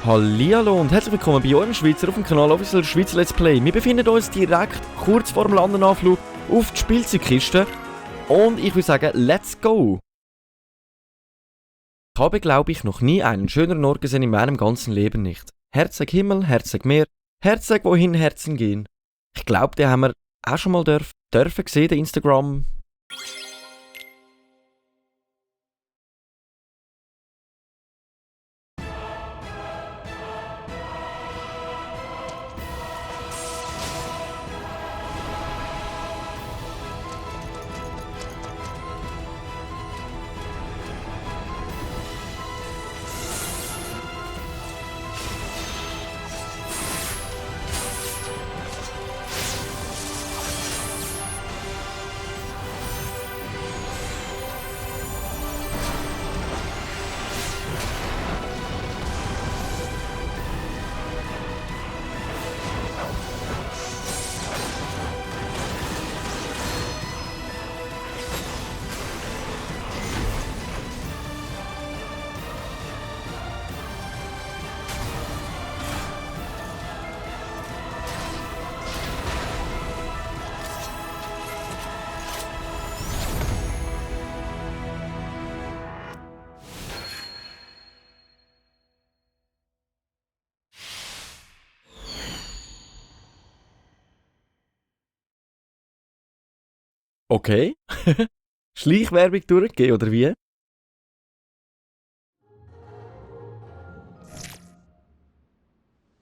Hallihallo und herzlich willkommen bei eurem Schweizer auf dem Kanal Official Schweizer Let's Play. Wir befinden uns direkt kurz vor dem Landenanflug auf die Spielzeugkiste und ich würde sagen, let's go! Ich habe, glaube ich, noch nie einen schöneren Ort gesehen in meinem ganzen Leben nicht. Herzog Himmel, Herzog Meer, Herzog wohin Herzen gehen. Ich glaube, den haben wir auch schon mal dürfen gesehen, den Instagram. Okay. Schleichwerbung durchgehen, oder wie?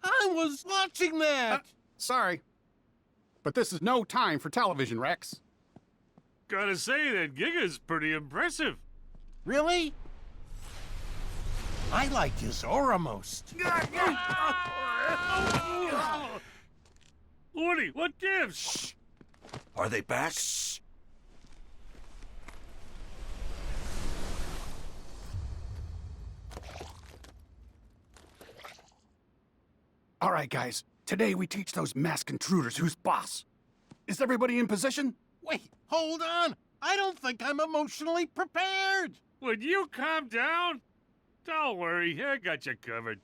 I was watching that! Sorry. But this is no time for television, Rex. Gotta say, that Giga's pretty impressive. Really? I liked his aura most. Woody, what gives? Shh. Are they back? Shh. All right, guys. Today we teach those masked intruders who's boss. Is everybody in position? Wait, hold on. I don't think I'm emotionally prepared. Would you calm down? Don't worry, I got you covered.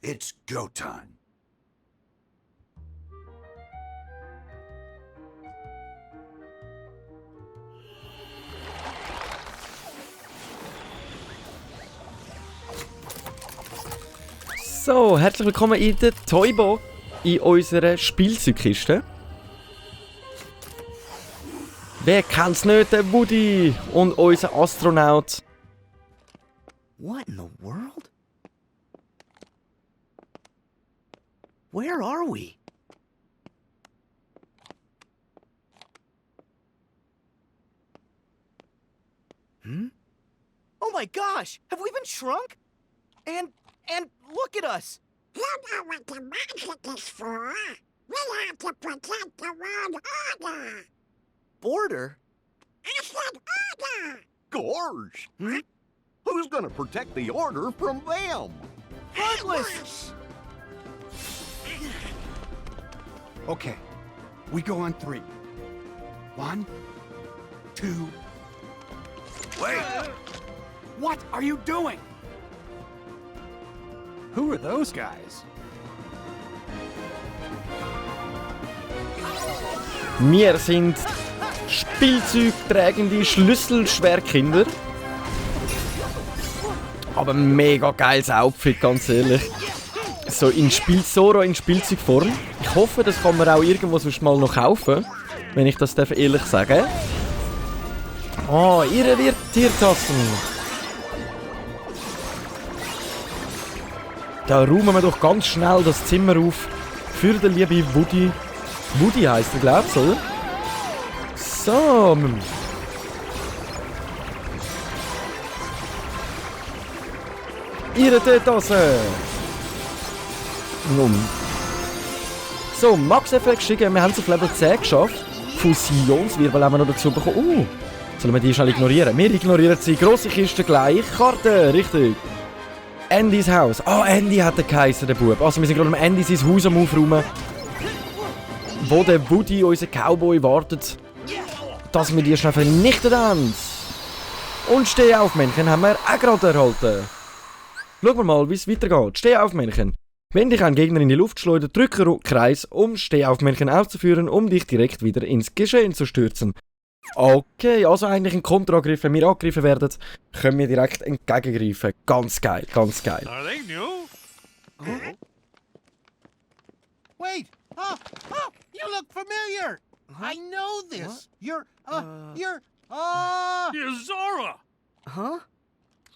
It's go time. So, herzlich willkommen in der Toybox, in unserer Spielzeugkiste. Wer kennt's nicht, der Woody und unser Astronaut. What in the world? Where are we? Oh my gosh! Have we been shrunk? And look at us! You know what the magic is for? We have to protect the world order! Border? I said order! Gorge! Who's gonna protect the order from them? Heartless! Okay. We go on 3. 1, 2... Wait! What are you doing? Who are those guys? Wir sind spielzeugtragende Schlüsselschwerkinder. Aber mega geiles Outfit, ganz ehrlich. So in Spielzeugform. Ich hoffe, das kann man auch irgendwo sonst mal noch kaufen, wenn ich das ehrlich sagen darf. Oh, ihre Tiertassen. Da räumen wir doch ganz schnell das Zimmer auf für den lieben Woody. Woody heisst er, glaubst du, oder? So. Ihre Tiertasse. So, Max-Effekt schicken. Wir haben es auf Level 10 geschafft. Fusionswirbel haben wir noch dazu bekommen. Sollen wir die schnell ignorieren? Wir ignorieren sie. Grosse Kiste gleich. Karte, richtig. Andys Haus. Ah, Andy hat er geheissen, der Bub. Also wir sind gerade am Andy sein Haus am Aufräumen. Wo der Woody, unser Cowboy, wartet, dass wir die schnell vernichtet haben. Und Stehaufmännchen haben wir auch gerade erhalten. Schauen wir mal, wie es weitergeht. Stehaufmännchen. Wenn dich ein Gegner in die Luft schleudert, drücke Kreis, um Stehaufmännchen auszuführen, um dich direkt wieder ins Geschehen zu stürzen. Okay, also eigentlich ein Konterangriff. Wenn wir angegriffen werden, können wir direkt entgegengreifen. Ganz geil, ganz geil. Are they new? Wait! Oh, you look familiar! I know this! You're You're Zora! Huh?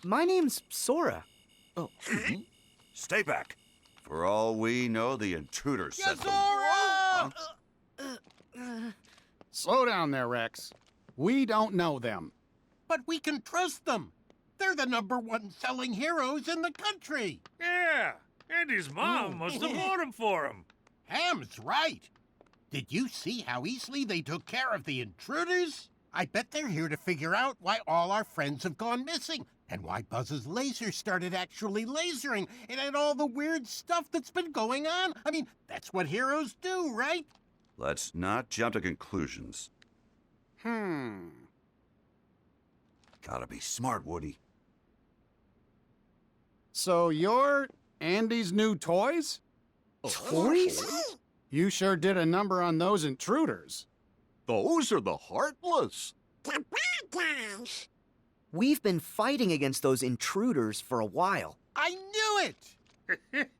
My name's Sora. Stay back. For all we know, the intruder set them. Zora! Slow down there, Rex. We don't know them. But we can trust them. They're the #1 selling heroes in the country. Yeah, Andy's mom must have bought him for him. Ham's right. Did you see how easily they took care of the intruders? I bet they're here to figure out why all our friends have gone missing, and why Buzz's laser started actually lasering, and all the weird stuff that's been going on. I mean, that's what heroes do, right? Let's not jump to conclusions. Gotta be smart, Woody. So you're Andy's new toys? Toys? You sure did a number on those intruders. Those are the Heartless. The bad guys. We've been fighting against those intruders for a while. I knew it!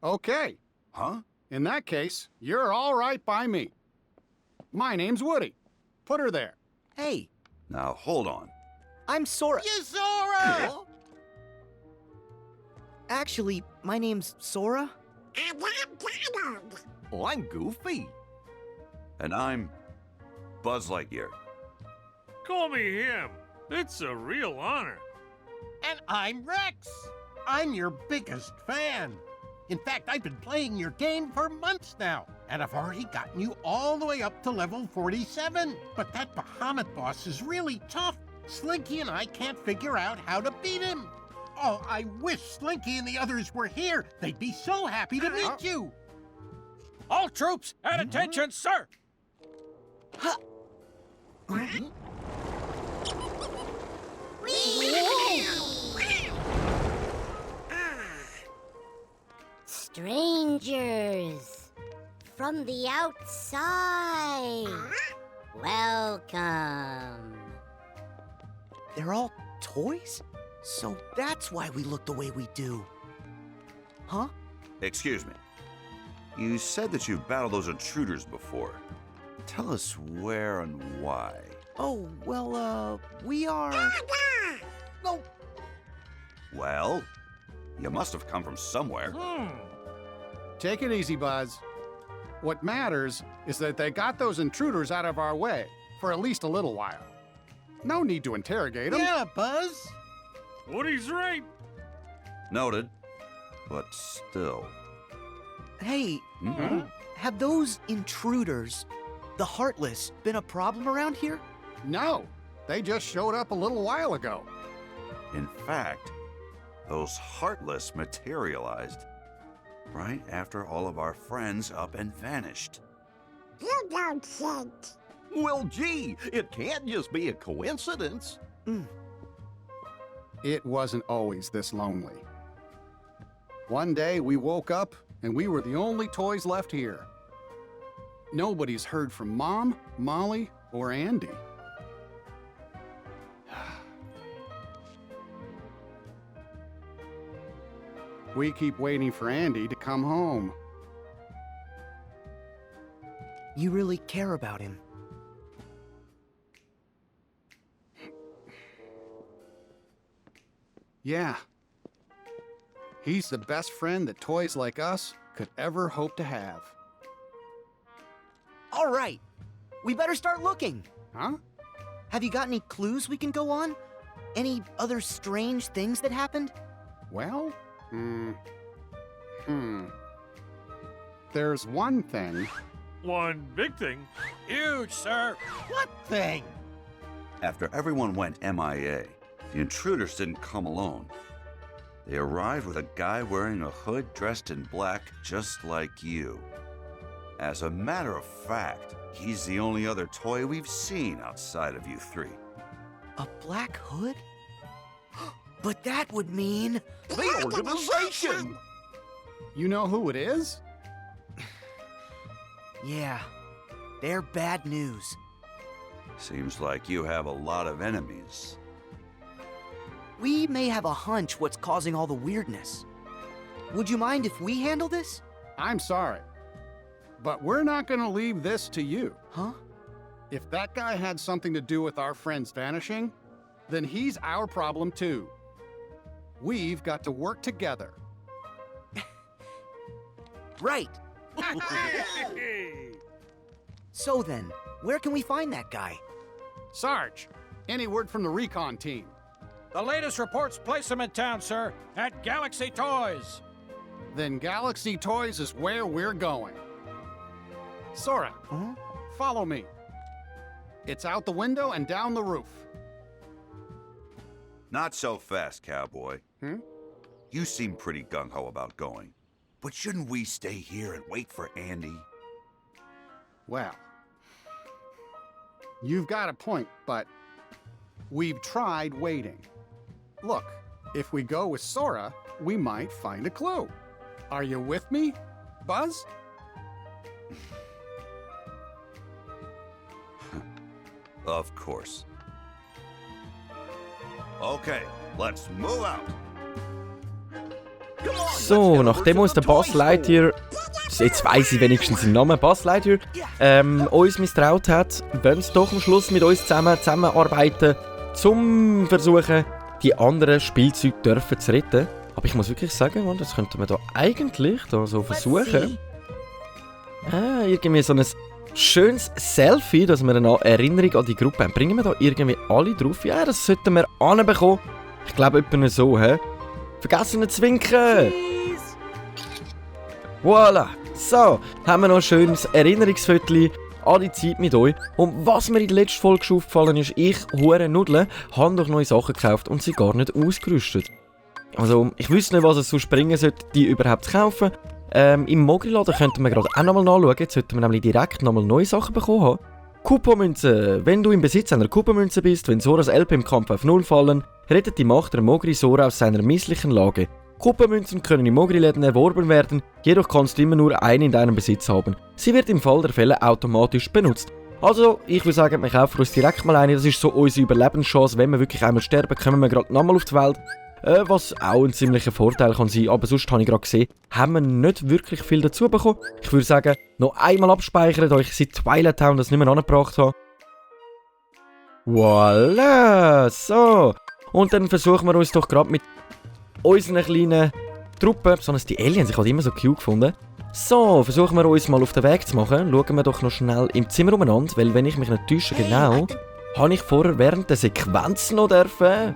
Okay. Huh? In that case, you're all right by me. My name's Woody. Put her there. Hey, Now, hold on. I'm Sora. Zora! Actually, my name's Sora. And I'm Donald. Oh, I'm Goofy. And I'm Buzz Lightyear. Call me him. It's a real honor. And I'm Rex. I'm your biggest fan. In fact, I've been playing your game for months now, and I've already gotten you all the way up to level 47. But that Bahamut boss is really tough. Slinky and I can't figure out how to beat him. Oh, I wish Slinky and the others were here. They'd be so happy to meet you. All troops at attention, sir! Strangers from the outside. Welcome. They're all toys? So that's why we look the way we do. Huh? Excuse me. You said that you battled those intruders before. Tell us where and why. Oh, well, we are... Gaga! Well, you must have come from somewhere. Take it easy, Buzz. What matters is that they got those intruders out of our way for at least a little while. No need to interrogate them. Yeah, Buzz. Woody's right. Noted. But still. Hey, have those intruders, the Heartless, been a problem around here? No, they just showed up a little while ago. In fact, those Heartless materialized right after all of our friends up and vanished. You don't think. Well, gee, it can't just be a coincidence. It wasn't always this lonely. One day we woke up and we were the only toys left here. Nobody's heard from Mom, Molly, or Andy. We keep waiting for Andy to come home. You really care about him. Yeah. He's the best friend that toys like us could ever hope to have. All right, we better start looking. Huh? Have you got any clues we can go on? Any other strange things that happened? Well, There's one thing One big thing. Huge, sir. What thing? After everyone went MIA, the intruders didn't come alone. They arrived with a guy wearing a hood dressed in black just like you. As a matter of fact, he's the only other toy we've seen outside of you three. A black hood? But that would mean... The organization! You know who it is? Yeah, they're bad news. Seems like you have a lot of enemies. We may have a hunch what's causing all the weirdness. Would you mind if we handle this? I'm sorry, but we're not gonna leave this to you. Huh? If that guy had something to do with our friends vanishing, then he's our problem too. We've got to work together. Right. So then, where can we find that guy? Sarge, any word from the recon team? The latest reports place him in town, sir, at Galaxy Toys. Then Galaxy Toys is where we're going. Sora, follow me. It's out the window and down the roof. Not so fast, cowboy. Hmm? You seem pretty gung-ho about going. But shouldn't we stay here and wait for Andy? Well, you've got a point, but we've tried waiting. Look, if we go with Sora, we might find a clue. Are you with me, Buzz? Of course. Okay, let's move out. So, nachdem uns der Buzz Lightyear, jetzt weiss ich wenigstens seinen Namen, Buzz Lightyear, uns misstraut hat, wollen sie doch am Schluss mit uns zusammenarbeiten, zum versuchen, die anderen Spielzeuge dürfen zu retten. Aber ich muss wirklich sagen, man, das könnte man da eigentlich da so versuchen. Irgendwie so ein schönes Selfie, dass wir eine Erinnerung an die Gruppe haben. Bringen wir da irgendwie alle drauf? Ja, das sollten wir anbekommen. Ich glaube, etwa so, hä? Vergessen nicht zu winken! Voilà! So, haben wir noch ein schönes Erinnerungsfoto an die Zeit mit euch. Und was mir in der letzten Folge schon aufgefallen ist, ich, hure Nudeln, habe noch neue Sachen gekauft und sie gar nicht ausgerüstet. Also, ich wüsste nicht, was es so springen sollte, die überhaupt zu kaufen. Im Mogri-Laden könnten wir gerade auch nochmal nachschauen. Jetzt sollten wir nämlich direkt nochmal neue Sachen bekommen haben. Couponmünzen. Wenn du im Besitz einer Couponmünze bist, wenn Soras LP im Kampf auf 0 fallen, rettet die Macht der Mogri Sora aus seiner misslichen Lage. Couponmünzen können im Mogri-Läden erworben werden, jedoch kannst du immer nur eine in deinem Besitz haben. Sie wird im Fall der Fälle automatisch benutzt. Also, ich würde sagen, wir kaufen uns direkt mal eine. Das ist so unsere Überlebenschance. Wenn wir wirklich einmal sterben, kommen wir gerade nochmal auf die Welt. Was auch ein ziemlicher Vorteil kann sein. Aber sonst habe ich gerade gesehen, haben wir nicht wirklich viel dazu bekommen. Ich würde sagen, noch einmal abspeichern, da ich seit Twilight Town das nicht mehr angebracht habe. Voilà! So. Und dann versuchen wir uns doch gerade mit unseren kleinen Truppen, besonders die Aliens, ich habe die immer so cute gefunden. So, versuchen wir uns mal auf den Weg zu machen. Schauen wir doch noch schnell im Zimmer umeinander, weil wenn ich mich nicht täusche, genau, habe ich vorher während der Sequenz noch dürfen.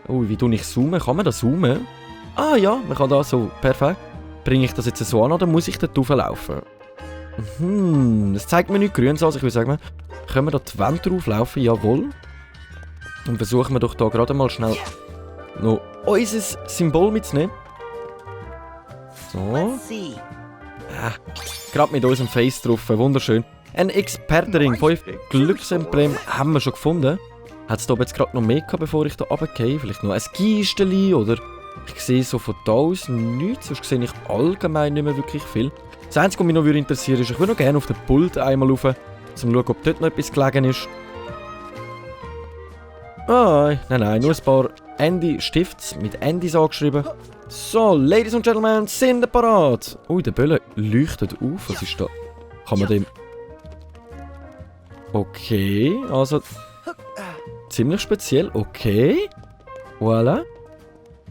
Ui, wie tue ich zoomen? Kann man da zoomen? Ah ja, man kann da so, perfekt. Bringe ich das jetzt so an oder muss ich da drauflaufen? Das zeigt mir nichts Grünes, also ich würde sagen, können wir da die Wand drauflaufen? Jawohl. Und versuchen wir doch da gerade mal schnell noch unser Symbol mitzunehmen. So. Gerade mit unserem Face drauf, wunderschön. Ein Expertenring, 5 Glücksemblem haben wir schon gefunden. Hat es da jetzt gerade noch mehr gehabt, bevor ich da runtergehe? Vielleicht noch ein Gisteli oder... Ich sehe so von da aus nichts, sonst sehe ich allgemein nicht mehr wirklich viel. Das Einzige, was mich noch interessieren würde, ist, ich würde noch gerne auf den Pult einmal rauf, um zu schauen, ob dort noch etwas gelegen ist. Nein, nur ein paar Andy-Stifts mit Andys angeschrieben. So, Ladies und Gentlemen, sind parat. Ui, der Böller leuchtet auf. Was ist da? Kann man dem... Okay, also... Ziemlich speziell, okay. Voilà.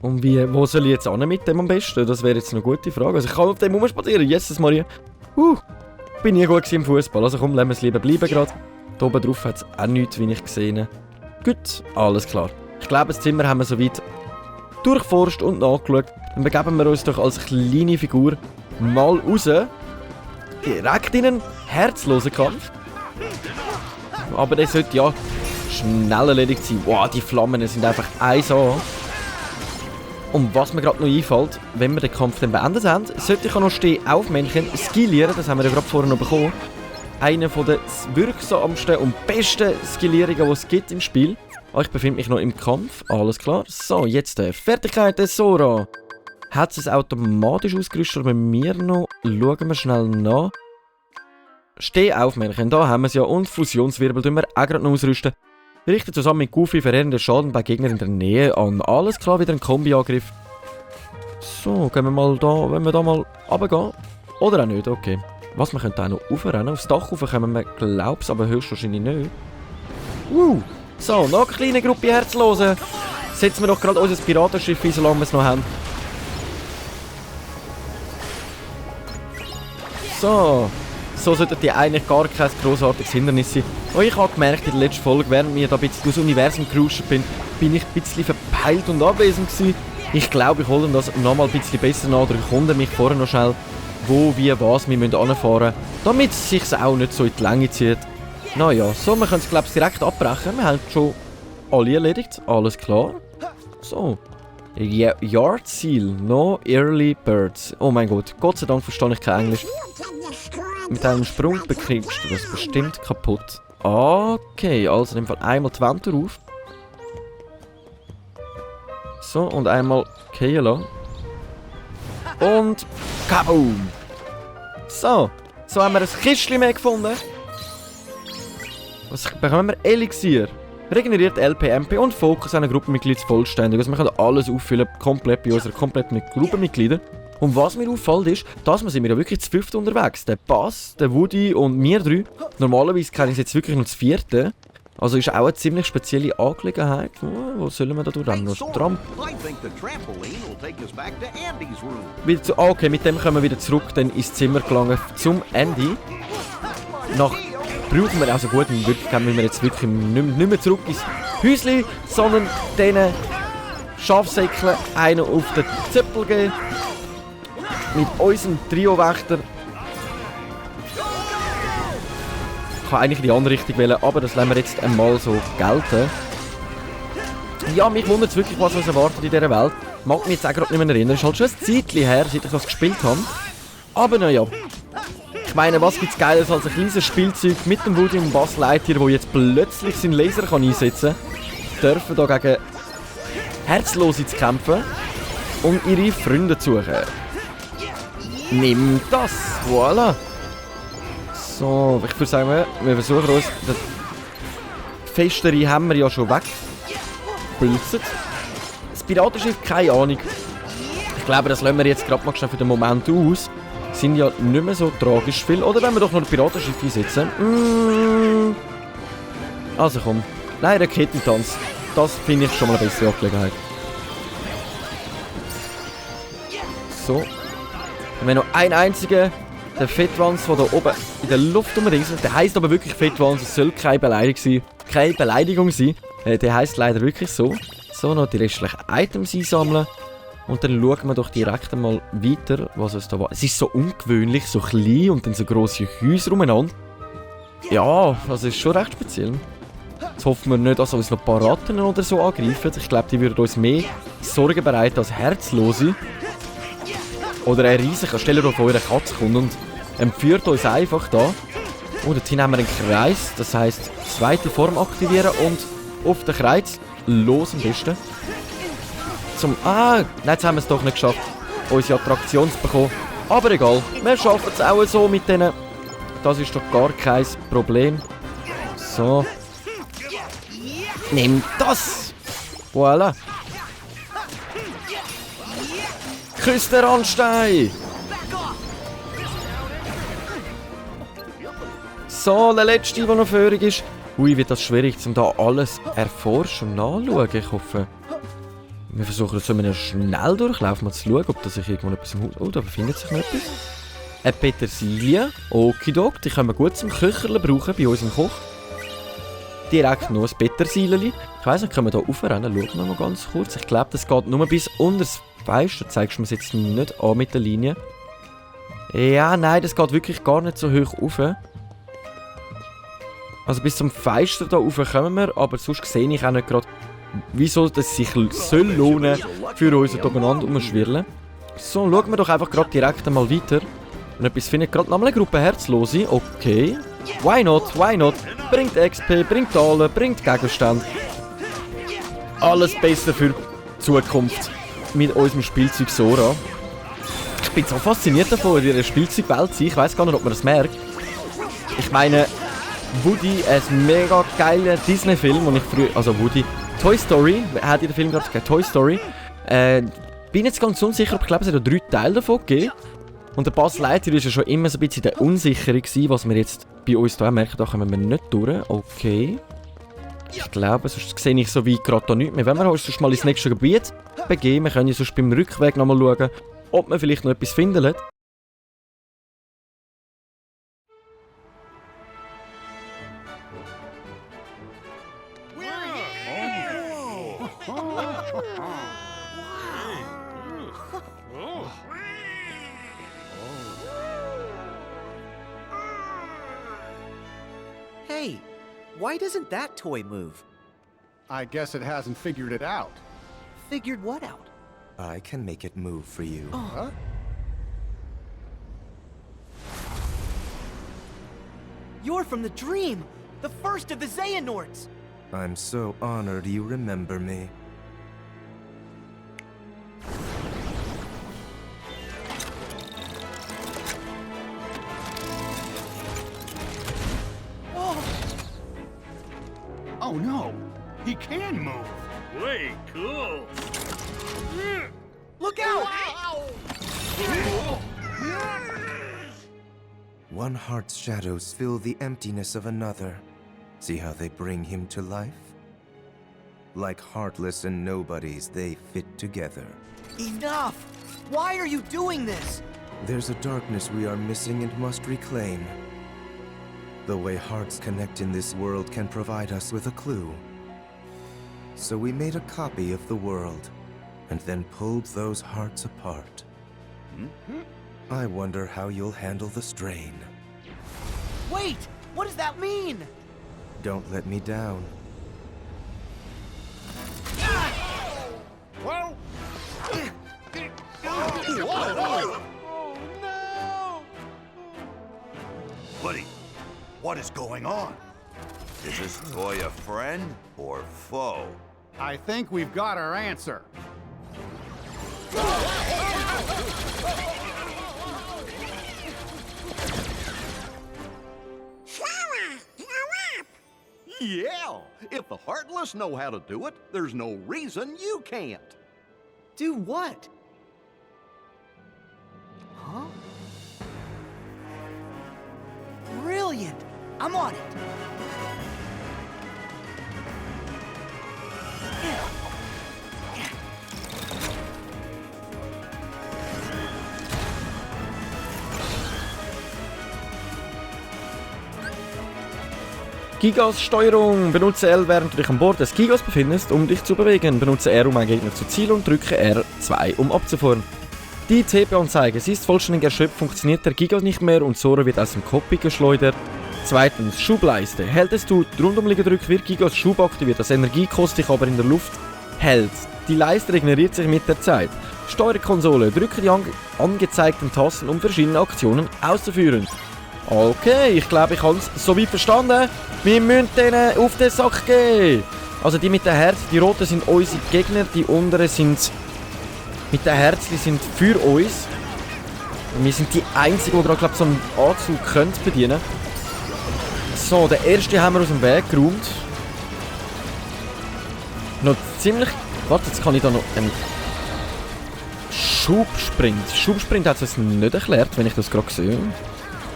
Und wo soll ich jetzt hin mit dem am besten? Das wäre jetzt eine gute Frage. Also ich kann auf dem rumspazieren, Jesus Maria. Bin nie gut im Fußball. Also komm, lassen wir es lieber bleiben gerade. Da oben drauf hat es auch nichts, wie ich gesehen habe. Gut, alles klar. Ich glaube, das Zimmer haben wir soweit durchforscht und nachgeschaut. Dann begeben wir uns doch als kleine Figur mal raus. Direkt in einen herzloser Kampf. Aber der sollte ja schnell erledigt sein. Wow, die Flammen sind einfach 1A. Und was mir gerade noch einfällt, wenn wir den Kampf dann beendet haben, sollte ich auch noch stehen auf Männchen skillieren. Das haben wir ja gerade vorher noch bekommen. Eine der wirksamsten und besten Skillierungen, die es gibt im Spiel. Ich befinde mich noch im Kampf. Alles klar. So, jetzt Fertigkeit des Sora. Hat es automatisch ausgerüstet oder bei mir noch? Schauen wir schnell nach. Steh auf, Männchen. Da haben wir es ja. Und Fusionswirbel tun wir auch gerade noch ausrüsten. Richtet zusammen mit Goofy verheerenden Schaden bei Gegnern in der Nähe an. Alles klar, wieder ein Kombi-Angriff. So, gehen wir mal da, wenn wir da mal runtergehen. Oder auch nicht, okay. Was, wir können auch noch raufrennen. Aufs Dach rauf können wir, glaub's, aber höchstwahrscheinlich nicht. So, noch eine kleine Gruppe Herzlosen. Setzen wir doch gerade unser Piratenschiff ein, solange wir es noch haben. So sollten die eigentlich gar kein grossartiges Hindernis sein. Und ich habe gemerkt in der letzten Folge, während ich da ein bisschen durchs Universum geruscht bin ich ein bisschen verpeilt und abwesend gewesen. Ich glaube, ich hole das nochmal ein bisschen besser nach. Ich erkunde mich vorher noch schnell, wo, wie, was wir anfahren müssen, damit es sich auch nicht so in die Länge zieht. Naja, so, wir können es glaube ich direkt abbrechen. Wir haben schon alle erledigt, alles klar. So. Yard Seal, no early birds. Oh mein Gott, Gott sei Dank verstehe ich kein Englisch. Mit einem Sprung bekriegst du das bestimmt kaputt. Okay, also in dem Fall einmal die Wand drauf. So, und einmal fallen lassen. Und kaboom! So haben wir ein Kistchen mehr gefunden. Was bekommen wir? Elixier. Regeneriert LP, und Fokus einer Gruppenmitglied vollständig. Also wir können alles auffüllen, komplett bei unseren kompletten Gruppenmitgliedern. Und was mir auffällt ist, dass wir ja wirklich zu 5 unterwegs. Der Bass, der Woody und wir 3. Normalerweise kenne ich jetzt wirklich noch das 4. Also ist auch eine ziemlich spezielle Angelegenheit. Wo sollen wir da durch? Noch Tram. Okay, mit dem kommen wir wieder zurück dann ins Zimmer gelangen zum Andy. Brauchen wir also gut, in Wirklichkeit müssen wir jetzt wirklich nicht mehr zurück ins Häuschen, sondern diesen Schafsäckchen einen auf den Zöppel geben. Mit unserem Trio-Wächter. Ich kann eigentlich in die andere Richtung wählen, aber das lassen wir jetzt einmal so gelten. Ja, mich wundert es wirklich, was uns erwartet in dieser Welt. Mag mich jetzt auch gerade nicht mehr erinnern. Es ist halt schon ein Zeitchen her, seit ich das gespielt habe. Aber naja. Ich meine, was gibt's Geiles als ein kleines Spielzeug mit dem Woody und Buzz Lightyear, der jetzt plötzlich seinen Laser einsetzen kann, dürfen hier gegen Herzlose zu kämpfen und ihre Freunde zu suchen. Nimm das! Voilà! So, ich würde sagen, wir versuchen uns... Den Festere haben wir ja schon weg. Blitzt. Das Piratenschiff, keine Ahnung. Ich glaube, das lassen wir jetzt gerade mal schnell für den Moment aus. Sind ja nicht mehr so tragisch viel. Oder wenn wir doch noch ein Piratenschiff einsetzen? Also komm. Nein, Raketentanz. Das finde ich schon mal eine bessere Angelegenheit. So. Dann haben wir noch einen einzigen. Der Fettwanz, der da oben in der Luft rumringt. Der heisst aber wirklich Fettwanz. Es soll keine Beleidigung sein. Der heisst leider wirklich so. So, noch die restlichen Items einsammeln. Und dann schauen wir doch direkt einmal weiter, was es da war. Es ist so ungewöhnlich, so klein und dann so grosse Häuser umeinander. Ja, das ist schon recht speziell. Jetzt hoffen wir nicht, dass uns noch Piraten oder so angreifen. Ich glaube, die würden uns mehr Sorgen bereiten als Herzlose. Oder ein riesiger, stellt euch vor, eure Katze kommt und entführt uns einfach da. Und jetzt haben wir einen Kreis, das heisst, zweite Form aktivieren und auf den Kreis los am besten. Nein, jetzt haben wir es doch nicht geschafft, unsere Attraktion zu bekommen. Aber egal, wir schaffen es auch so mit denen. Das ist doch gar kein Problem. So. Nimm das! Voilà. Küss den Randstein! So, der letzte, der noch führig ist. Ui, wird das schwierig, um da alles erforschen und nachschauen. Ich hoffe, wir versuchen jetzt so einen Schnelldurchlauf mal zu schauen, ob da sich irgendwo etwas im Haus... Oh, da befindet sich noch etwas. Eine Petersilie. Okidok, die können wir gut zum Köcherle brauchen bei unserem Koch. Direkt noch ein Petersilien. Ich weiss nicht, können wir da raufrennen? Schauen wir mal ganz kurz. Ich glaube, das geht nur bis unter das Fleisch. Da zeigst du mir jetzt nicht an mit der Linie. Ja, nein, das geht wirklich gar nicht so hoch rauf. Also bis zum Feister da rauf kommen wir, aber sonst sehe ich auch nicht gerade, wieso das sich soll lohnen für uns hier umeinander umschwirren. So, schauen wir doch einfach gerade direkt einmal weiter. Und etwas findet gerade nochmal eine Gruppe Herzlose. Okay. Why not? Why not? Bringt XP, bringt Daten, bringt Gegenstände. Alles Beste für die Zukunft mit unserem Spielzeug Sora. Ich bin so fasziniert davon, in dieser Spielzeugwelt zu sein. Ich weiss gar nicht, ob man das merkt. Ich meine, Woody, ein mega geiler Disney-Film, und ich früher, also Woody, Toy Story, hat in den Film gerade gesagt, Toy Story. Bin jetzt ganz unsicher, aber ich glaube, es hat ja 3 Teile davon gegeben. Und der Buzz Lightyear war ja schon immer so ein bisschen der Unsichere gewesen, was wir jetzt bei uns hier merken, da kommen wir nicht durch. Okay. Ich glaube, sonst sehe ich so weit gerade da nichts mehr. Wenn wir uns sonst mal ins nächste Gebiet begeben, wir können ja sonst beim Rückweg nochmal schauen, ob wir vielleicht noch etwas finden. Hey, why doesn't that toy move? I guess it hasn't figured it out. Figured what out? I can make it move for you. Huh? You're from the dream! The first of the Xehanorts! I'm so honored you remember me. Oh no! He can move! Way cool. Look out! One heart's shadows fill the emptiness of another. See how they bring him to life? Like heartless and nobodies, they fit together. Enough! Why are you doing this? There's a darkness we are missing and must reclaim. The way hearts connect in this world can provide us with a clue. So we made a copy of the world, and then pulled those hearts apart. I wonder how you'll handle the strain. Wait! What does that mean? Don't let me down. Buddy, what is going on? Is this toy a friend or foe? I think we've got our answer. Sora, you're up. Yeah, if the Heartless know how to do it, there's no reason you can't. Do what? Huh? Brilliant! I'm on it! Gigas-Steuerung. Benutze L, während du dich an Bord des Gigas befindest, um dich zu bewegen. Benutze R, um einen Gegner zu zielen, und drücke R2, um abzufahren. Die TP-Anzeige. Sie ist vollständig erschöpft, funktioniert der Gigas nicht mehr und Sora wird aus dem Cockpit geschleudert. Zweitens, Schubleiste. Hältst du die rundumliegende drückt, wird Gigas Schub aktiviert. Das Energie kostet dich aber in der Luft hält. Die Leiste regeneriert sich mit der Zeit. Steuerkonsole. Drücke die angezeigten Tasten, um verschiedene Aktionen auszuführen. Okay, ich glaube, ich habe es soweit verstanden. Wir müssen denen auf den Sack gehen. Also die mit den Herzen, die roten sind unsere Gegner, die unteren sind mit den Herzen sind für uns. Und wir sind die einzigen, die gerade, glaube ich, so einen Anzug können bedienen. So, den ersten haben wir aus dem Weg geräumt. Noch ziemlich... Warte, jetzt kann ich da noch einen Schubsprint. Schubsprint hat es nicht erklärt, wenn ich das gerade sehe.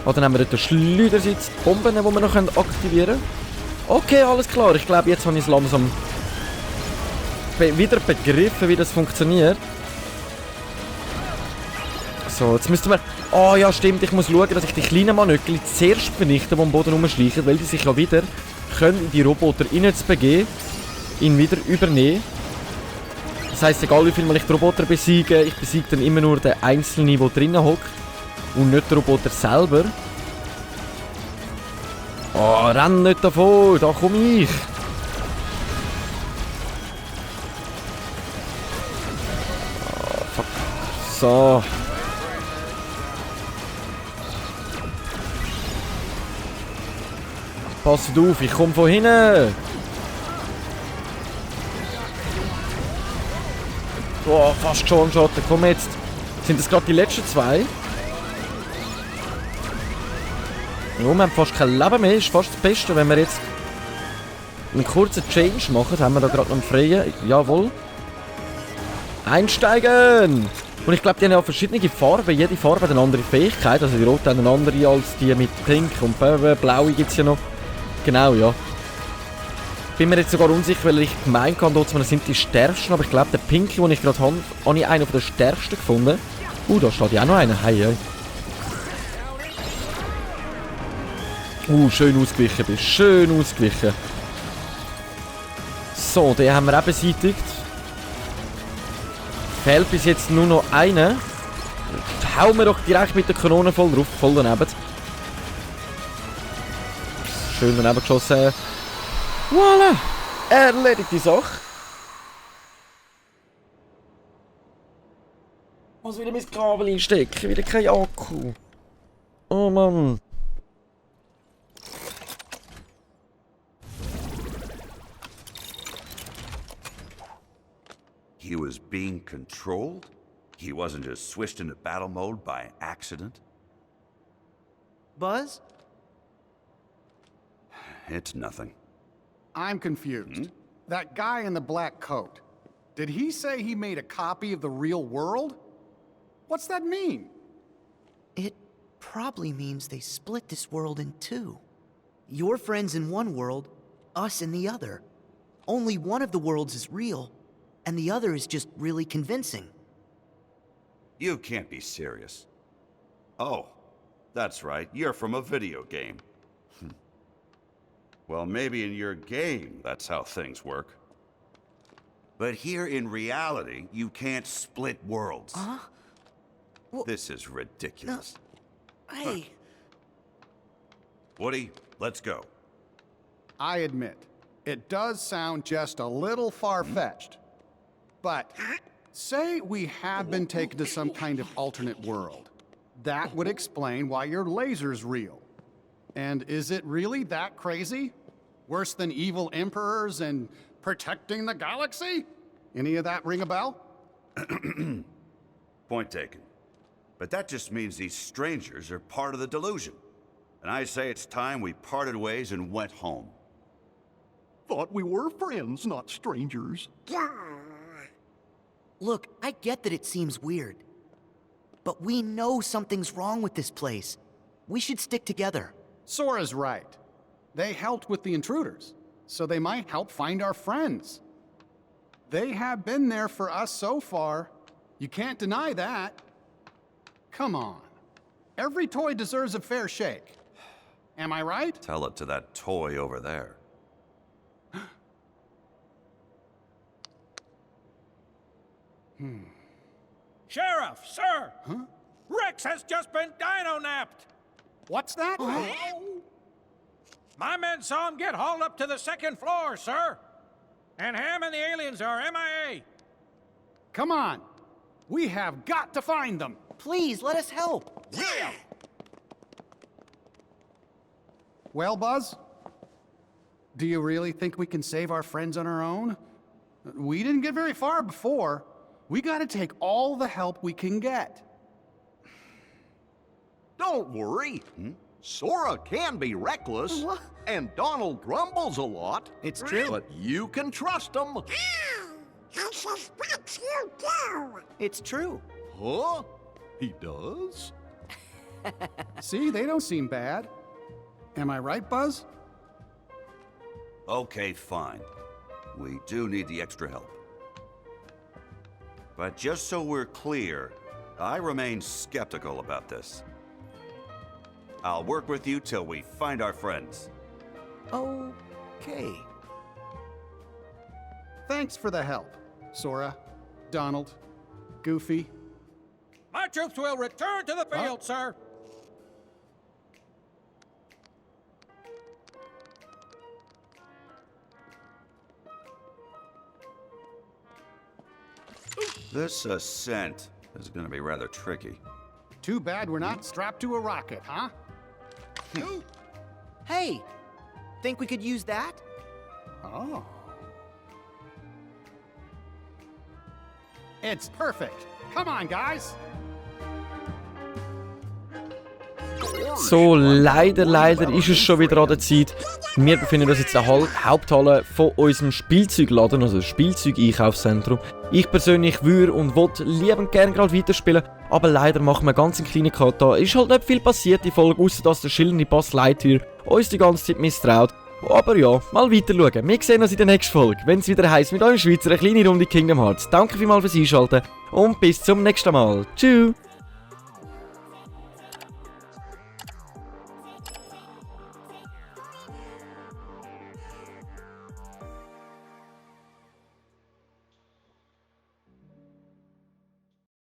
Oder haben wir dort den Schleudersitz, Bomben, die wir noch aktivieren können. Okay, alles klar. Ich glaube, jetzt habe ich es langsam wieder begriffen, wie das funktioniert. So, jetzt müssten wir... Oh ja, stimmt. Ich muss schauen, dass ich die kleinen Manöckel zuerst vernichte, die am Boden rumschleichen, weil die sich ja wieder können in die Roboter reinzubegeben, ihn wieder übernehmen. Das heisst, egal wie viel mal ich die Roboter besiege, ich besiege dann immer nur den Einzelnen, der drinnen hockt und nicht den Roboter selber. Oh, renn nicht davon, da komme ich. Oh, fuck. So. Passt auf, ich komme von hinten. Oh, fast schon, Schotten. Komm jetzt. Sind das gerade die letzten zwei? Ja, wir haben fast kein Leben mehr. Ist fast das Beste, wenn wir jetzt einen kurzen Change machen. Haben wir da gerade noch einen freien? Jawohl. Einsteigen! Und ich glaube, die haben ja verschiedene Farben. Jede Farbe hat eine andere Fähigkeit. Also die rote haben eine andere als die mit Pink. Und blaue gibt es ja noch. Genau, ja. Bin mir jetzt sogar unsicher, weil ich gemeint habe, dort sind die stärksten. Aber ich glaube, der Pinky, den ich gerade habe ich einen von den stärksten gefunden. Da steht ja auch noch einer. Hey, hey. Schön ausgewichen bist. Schön ausgewichen. So, den haben wir auch beseitigt. Fehlt bis jetzt nur noch einer. Hauen wir doch direkt mit der Kanone voll drauf. Voll daneben. Schön daneben geschossen. Voilà! Erledigte Sache. Ich muss wieder mein Kabel einstecken. Wieder kein Akku. Oh Mann. He was being controlled? He wasn't just switched into battle mode by accident? Buzz? It's nothing. I'm confused. That guy in the black coat, did he say he made a copy of the real world? What's that mean? It probably means they split this world in two. Your friends in one world, us in the other. Only one of the worlds is real, and the other is just really convincing. You can't be serious. Oh, that's right, you're from a video game. Well, maybe in your game, that's how things work. But here in reality, you can't split worlds. Huh? Well, this is ridiculous. No. Hey. Woody, let's go. I admit, it does sound just a little far-fetched. But say we have been taken to some kind of alternate world. That would explain why your laser's real. And is it really that crazy? Worse than evil emperors and protecting the galaxy? Any of that ring a bell? Point taken. But that just means these strangers are part of the delusion. And I say it's time we parted ways and went home. Thought we were friends, not strangers. Look, I get that it seems weird. But we know something's wrong with this place. We should stick together. Sora's right. They helped with the intruders, so they might help find our friends. They have been there for us so far. You can't deny that. Come on. Every toy deserves a fair shake. Am I right? Tell it to that toy over there. Sheriff, sir! Huh? Rex has just been dino-napped! What's that? My men saw him get hauled up to the second floor, sir. And Ham and the aliens are MIA. Come on. We have got to find them. Please, let us help. Yeah! Well, Buzz? Do you really think we can save our friends on our own? We didn't get very far before. We gotta take all the help we can get. Don't worry. Sora can be reckless, and Donald grumbles a lot. It's true. But you can trust him. Oh, I suspect you do. It's true. Huh? He does? See, they don't seem bad. Am I right, Buzz? Okay, fine. We do need the extra help. But just so we're clear, I remain skeptical about this. I'll work with you till we find our friends. Okay. Thanks for the help, Sora, Donald, Goofy. My troops will return to the field, sir. This ascent is gonna be rather tricky. Too bad we're not strapped to a rocket, huh? Hey, think we could use that? Oh. It's perfect. Come on, guys. So, leider ist es schon wieder an der Zeit. Wir befinden uns jetzt in der Haupthalle von unserem Spielzeugladen, also Spielzeug-Einkaufszentrum. Ich persönlich würde und wollte liebend gerne gerade weiterspielen, aber leider machen wir ganz einen kleinen Cut da. Ist halt nicht viel passiert in Folge, außer dass der schillernde Buzz Lightyear uns die ganze Zeit misstraut. Aber ja, mal weiter schauen. Wir sehen uns in der nächsten Folge, wenn es wieder heisst mit eurem Schweizer eine kleine Runde Kingdom Hearts. Danke vielmals fürs Einschalten und bis zum nächsten Mal. Tschüss!